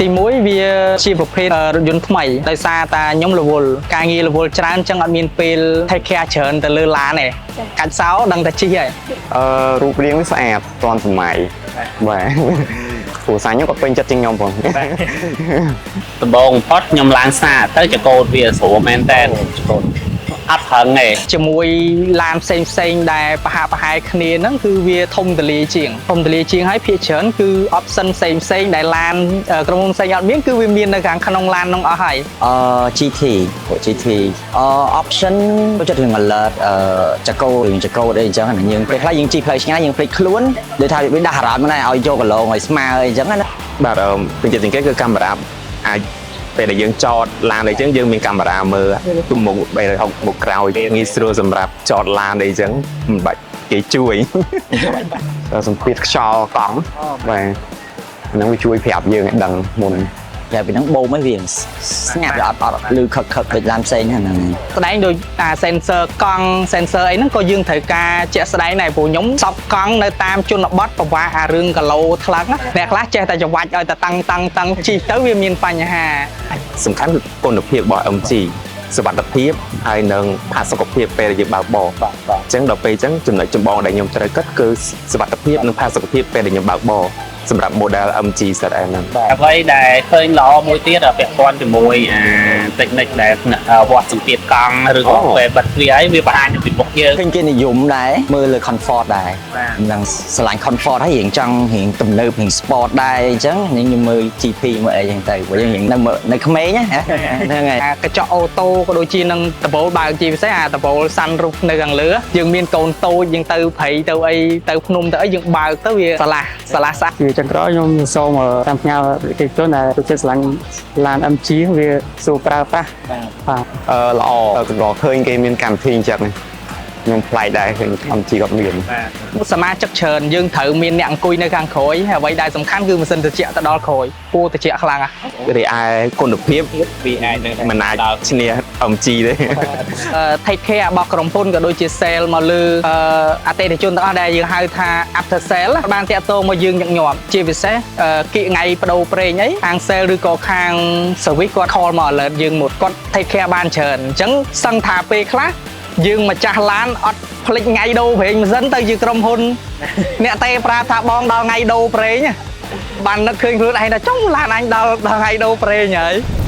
ទីមួយវាជាប្រភេទរថយន្តថ្មីដោយសារតាខ្ញុំរវល់ការងាររវល់ច្រើនចឹងអត់មានពេល take care ច្រើនទៅលើឡានទេកាច់សោដឹងតែជិះហើយ។ រូបរាងវាស្អាតទាន់សម័យបាទគ្រួសារខ្ញុំក៏ពេញចិត្តជាងខ្ញុំផង។ ដំបូងបំផុតខ្ញុំឡើងសាកទៅចកោតវាស្រួលមែនតើចកោតអត់ប្រឹងទេ។ ជាមួយឡានផ្សេងផ្សេងៗដែលប្រហាក់ប្រហែលគ្នាហ្នឹងគឺវាធំទូលាយជាងធំទូលាយជាងហើយភាគច្រើនគឺ option ផ្សេងផ្សេងៗដែលឡានក្រុមហ៊ុនផ្សេងអត់មានគឺវាមាននៅខាងក្នុងឡានហ្នឹងអស់ហើយ។ GT ពួក GT option ចូលចិត្តរឿង alert ចកោរឿងចកោអីអញ្ចឹងណាយើងពេលខ្លះយើងជិះផ្លូវឆ្ងាយយើងភ្លេចខ្លួនដូចថាវាដាស់អារម្មណ៍ហ្នឹងឲ្យយកគីឡូឲ្យស្មើអីអញ្ចឹងណា។ បាទពេញចិត្តជាងគេគឺកាមេរ៉ាអាចពេលដែលយើងចតឡានអីចឹងយើងមានកាមេរ៉ាមើលទុំមុខ360មុខក្រោយងាយស្រួលសម្រាប់ចតឡានអីចឹងមិនបាច់គេជួយ សម្ពាធខ្យល់កង់បាទហ្នឹងវាជួយប្រាប់យើងឲ្យដឹងមុន។ តែពីហ្នឹងបូមឲ្យវាស្ងាត់វាអត់លឺខឹកខឹកដូចឡានផ្សេងហ្នឹង។ ស្ដែងដូចអា sensor កង់ sensor អីហ្នឹងក៏យើងត្រូវការជាក់ស្ដែងដែរព្រោះខ្ញុំសប់កង់នៅតាមជនបទពិបាកអារឿងគីឡូថ្លឹងណាអ្នកខ្លះចេះតែច្របាច់ឲ្យតែតាំងតាំងតាំងជិះទៅវាមានបញ្ហា។ សំខាន់គឺគុណភាពរបស់ MG សុវត្ថិភាពហើយនិងផាសុកភាពពេលដែលយើងបើកបរអញ្ចឹងដល់ពេលអញ្ចឹងចំណុចចម្បងដែលខ្ញុំត្រូវគិតគឺសុវត្ថិភាពនិងផាសុកភាពពេលដែលខ្ញុំបើកបរសម្រាប់ model MG ZS ហ្នឹង។ អ្វីដែលឃើញល្អមួយទៀតពាក់ព័ន្ធជាមួយអា technique ដែលវាស់សម្ពាធកង់ឬក៏ពេលបិទទ្វារអីវាបង្ហាញពីមុខយើង។ ឃើញគេនិយមដែរមើលលើ comfort ដែរនឹងស្រឡាញ់ comfort ហើយរៀងចង់រៀងទំនើបរៀង sport ដែរអញ្ចឹងខ្ញុំមើល GP មើលអីចឹងទៅព្រោះយើងរៀងនៅនៅក្មេងណាហ្នឹងហើយ។ អាកញ្ចក់ auto ក៏ដូចជានឹងដំបូលបើកជាពិសេសអាដំបូល sunroof នៅខាងលើយើងមានកូនតូចយើងទៅព្រៃទៅអីទៅភ្នំទៅអីយើងបើកទៅវាស្រឡះស្រឡះស្អាត។ ជាចុងក្រោយខ្ញុំសូមតាមផ្ញើប្រជាជនដែលចូលចិត្តស្រឡាញ់ឡាន MG វាស្រួលប្រើប្រាស់បាទ។ ល្អកម្រឃើញគេមានកម្មវិធីអញ្ចឹងខ្ញុំប្លែកដែរឃើញ MG គាត់មាន។ សមាជិកច្រើនយើងត្រូវមានអ្នកអង្គុយនៅខាងក្រោយហើយអ្វីដែលសំខាន់គឺម៉ាស៊ីនត្រជាក់ទៅដល់ក្រោយពោត្រជាក់ខ្លាំងណាស់។ រីឯគុណភាព វាអាចនឹង មិនអាចឈ្នះ MG ទេ។ Take care របស់ក្រុមហ៊ុនក៏ដូចជា sale មកលើអតិថិជនទាំងអស់ដែលយើងហៅថា after sale បានតាក់ទងមកយើងញឹកញាប់ជាពិសេសគៀកថ្ងៃបដូរប្រេងអីខាង sale ឬក៏ខាង service គាត់ call មក alert យើងមកគាត់ take care បានច្រើនអញ្ចឹងសឹងថាពេលខ្លះយើងម្ចាស់ឡានអត់ភ្លេចថ្ងៃដូរប្រេងម៉ាស៊ីនទៅជាក្រុមហ៊ុនអ្នកទេប្រាប់ថាបងដល់ថ្ងៃដូរប្រេងបាននឹកឃើញខ្លួនឯងថាចុងឡានអញដល់ថ្ងៃដូរប្រេងហើយ។